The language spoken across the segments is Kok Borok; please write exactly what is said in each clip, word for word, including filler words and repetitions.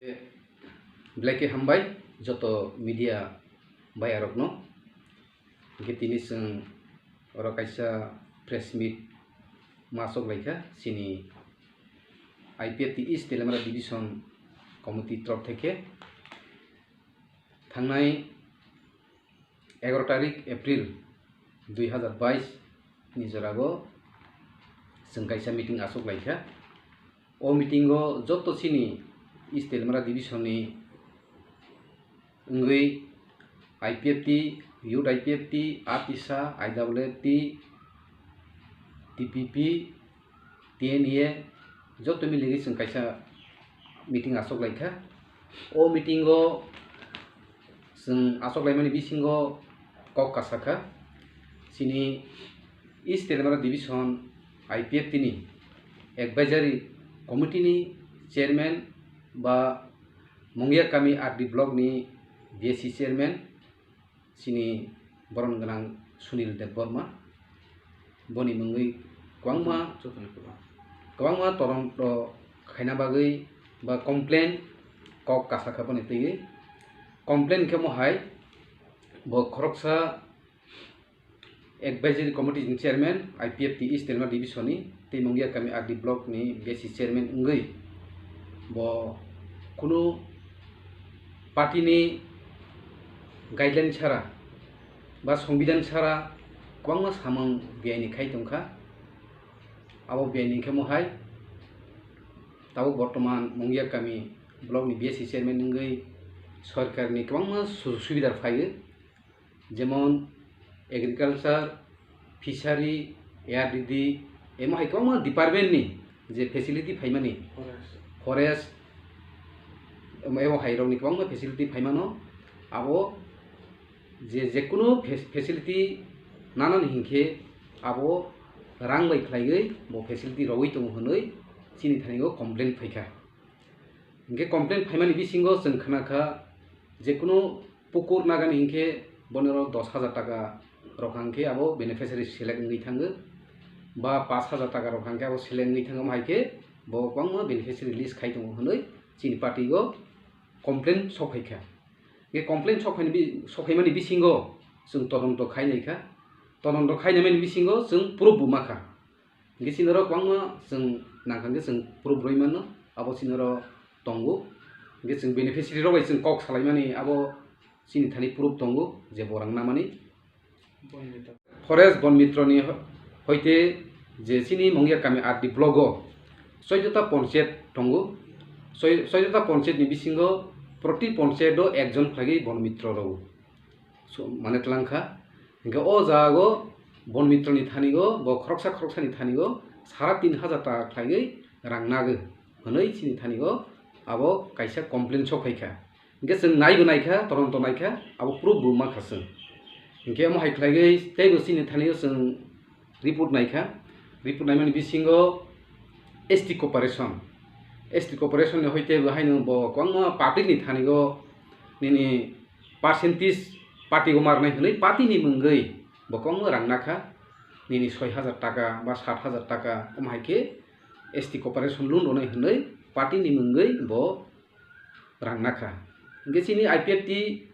Belai khe hambai joto media bayarokno. Hwnkhe tini chwng oro kaisa press meet ma achuk laikha chini I P F T East Teliamura Division Committee torop theke. Thangnai egaroh tarik April dui hazar bais ni jorago chwng kaisa meeting achuk laikha. O meeting o joto chini East Teliamura Division ni wngwi I P F T, Youth I P F T, APSA, I W F T, T P P, T N A joto miligwi chwng kaisa meeting achuk laikha. O meeting o chwng achuk laimani bisingo kok kasakha, chini East Teliamura Division I P F T ni Advisory Committee ni Chairman ba Mungiakami R D Block ni B S C Chairman, chini borom gwnang Sunil Debbarma, boni mungwi kwbangma, kwbangma toronto khaina bagwi ba complain kok kasakha boni twiwi. Complain khe mohai bo khoroksa Advisory Committee ni Chairman, I P F T East Teliamura Division ni, tei Mungiakami R D Block ni B S C Chairman wngwi bo kunu party ni guideline sara ba Songbidan sara kwbangma samung B I ni khai tongkha. Abo B I ni khe mohai tabuk bortoman Mungiakami Block ni B S C Chairman wngwi sorkar ni kwbangma sujog subida phaiwi, jemon agriculture, fishery, A R D D, emo hai kwbangma department ni je facility phaimani, forest, emo, emo hai rokni kwbangma facility phaimano, abo je, jekunu fac-, facility nanani hinkhe abo rang bai khlaiwi bo facility rogwi tongo hwnwi chini thani o complain phaikha. Hinkhe complain phaimani bisingo chwng khnakha, jekunu pukur nagani hinkhe bonero dos hajar taka rok hinkhe abo beneficiary select wngwi thango, ba pash hajar taka rok hinkhe abo select wngwi thango, hai khe bo kwbangma beneficiary list khai tongo hwnwi chini party o complain sok phaikha. Hinkhe complain sok phaini bi-, sok phaimani bisingo chwng todonto khai naikha, todonto khai naimani bisingo chwng proof bo makha. Hinkhe chini oro kwbangma chwng nangkha hinkhe chwng proof rwwi mano, abo chini oro tongo. Hinkhe chwng beneficiary rok bai chwng kok salaimani abo chini thani proof tongo je bo rang namani. Forest Bon Mitro ni ho-, hoite je chini Mungiakami R D block o soidota ponchayat tongo. Soi-, soidota ponchayat ni bisingo proti ponchayat o ekjon khlaiwi Bon Mitro rw. So, mane twlang kha. Hinkhe o jaga o Bon Mitro ni thani o bo khoroksa khoroksa ni thani o sara tin hajar taka khlaiwi rang nago hwnwi chini thani o abo kaisa complain sok phai kha. Hinkhe chwng naibo naikha, todonto naikha, abo proof bo mankha chwng. Hinkhe omo hai khlaiwi teibo chini thani o chwng report naikha, report naimani bisingo S T corporation, S T corporation ni hoite bo haino bo kwbangma public ni thani o nini percentage party o marnai hwnwi party ni mungwi bo kwbangma rang nakha, nini soi hajar taka ba sat hajar taka, omo hai khe S T corporation loan rwnai hwnwi party ni mungwi bo rang nakha. Hinkhe chini I P F T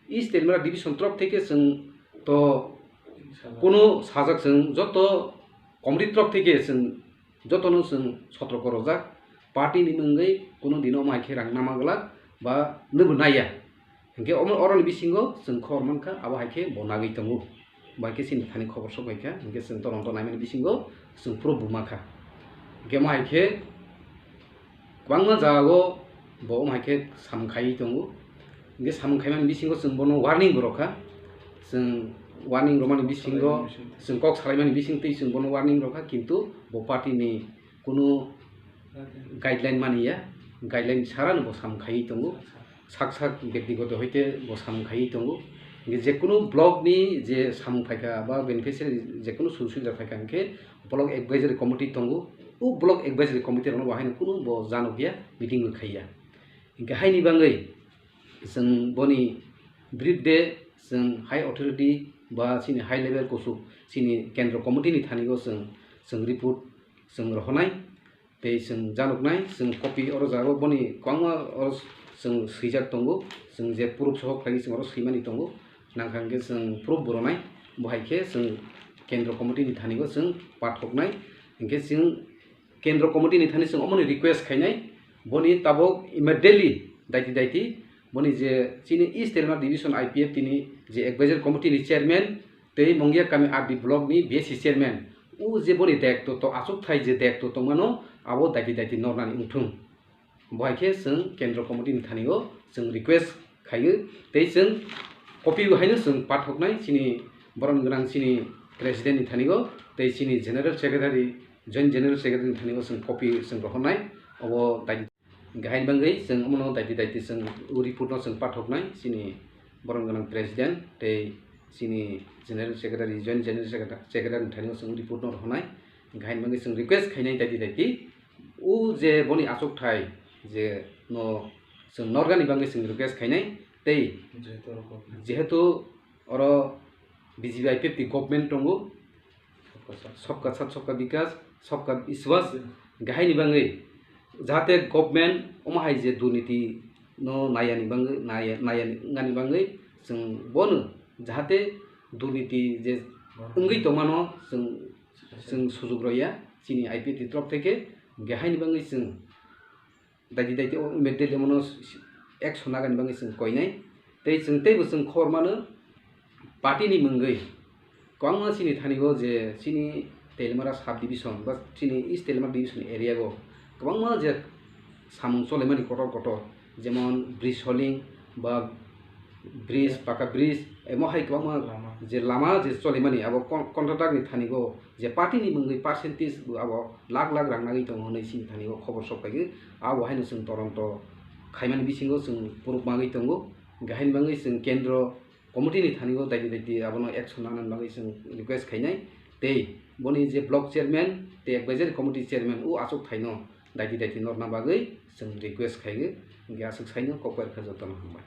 East Teliamura division torop theke chwng to kunu sajak, chwng joto committee torop theke chwng jotono chwng sotroko rojak, party ni mungwi kunu dino omo hai khe rang nama glak ba nwbo naiya. Hinkhe omo oroni bisingo chwng khobor mankha, abo hai khe bo nagwi tongo. Bai khe chini thani khobor sok bai kha, hinkhe chwng todonto naimani bisingo chwng proof bo mankha. Hinkhe omo hai khe kwbangma jagao bo omo hai khe samung khaiwi tongo. Hinkhe samung khaimani bisingo chwng bono warning bo rwkha. Chwng warning rwmani bisingo, chwng kok salaimani bising twi chwng bono warning rwkha, kintu bo party ni kunu guideline maniya, guideline sarano bo samung khaiwi tongo. Sak sak bektigoto hoite bo samung khaiwi tongo. Hinkhe jekunu block ni je samung phaikha ba beneficiary jekunu sujog subida phaikha hinkhe block advisory committee tongo. O block advisory committee rokno bo haino kunu bo janokya, meeting bo khaiya. Hinkhe haini bagwi chwng boni biruddhe chwng high authority ba chini high level kuchuk chini kendro committee ni thani o chwng, chwng report chwng rohornai. Tei chwng janoknai, chwng copy oro jago boni kwbangma oro Chwng swijak tongo, chwng je proof sohor khlai chwng oro swimani tongo, nangkha hwnkhe chwng proof bo rwnai, bo hai khe chwng kendro committee ni thani o chwng pathoknai, hwnkhe chwng kendro committee ni thani chwng omoni request khainai, boni tabok immediately daiti daiti boni je chini East Telangana Division I P F T ni je advisory committee ni chairman tei Mongia kami R D block ni B S C chairman, o je boni daitto to achukthai je daitto tongmano abo daiti daiti nornani wngthung. Bo hai khe chwng kendro committee ni thani o chwng request khaio, tei chwng copy o haino chwng pathoknai chini borom gwnang chini president ni thani o, tei chini general secretary, joint general secretary ni thani o chwng copy chwng rohornai. Obo daiti, hingkhe haini bagwi chwng omono daiti daiti chwng o report no chwng pathoknai chini borom gwnang president tei chini general secretary, joint general secretary, secretary ni thani o chwng report no rohornai. Hingkhe haini bagwi chwng request khainai daiti daiti, o je boni achukthai je no chwng norgani bagwi chwng request khainai, tei jehetu oro B J P I P F T government tongo, sabka saath, sabka vikas, sabka vishwas, hingkhe haini bagwi jahate government omo hai je durniti no nayani bagwi, naya, nayani wngani bagwi chwng bono jahate durniti je wngwi tongmano chwng, chwng sujuk rwya chini I P F T ni torop theke, hingkhe haini bagwi chwng daiti daiti o immediately mono action nagani bagwi chwng koinai. Tei chwng teibo chwng khobor mano, party ni mungwi kwbangma chini thani o je chini Telimara sub division ba chini East Telimara division area o kwbangma je samung cholaimani kotor kotor, jemon bridge holing ba bridge, paka bridge, emo hai kwbangma lama, je lama je cholaimani abo con-, contractor ni thani o je party ni mungwi percentage bo abo lakh lakh rang nagwi tongo hwnwi chini thani o khobor sok phaikhe. Abo haino chwng toronto khaimani bisingo chwng proof manwi tongo. Hingkhe haini bagwi chwng kendro committee ni thani o daiti daiti abono action nanani bagwi chwng request khainai. Tei boni je block chairman tei advisory committee chairman o achuk thaino daiti daiti norna bagwi chwng request khaio. Hingkhe aswk saino kok bai rwkha jotono hambai.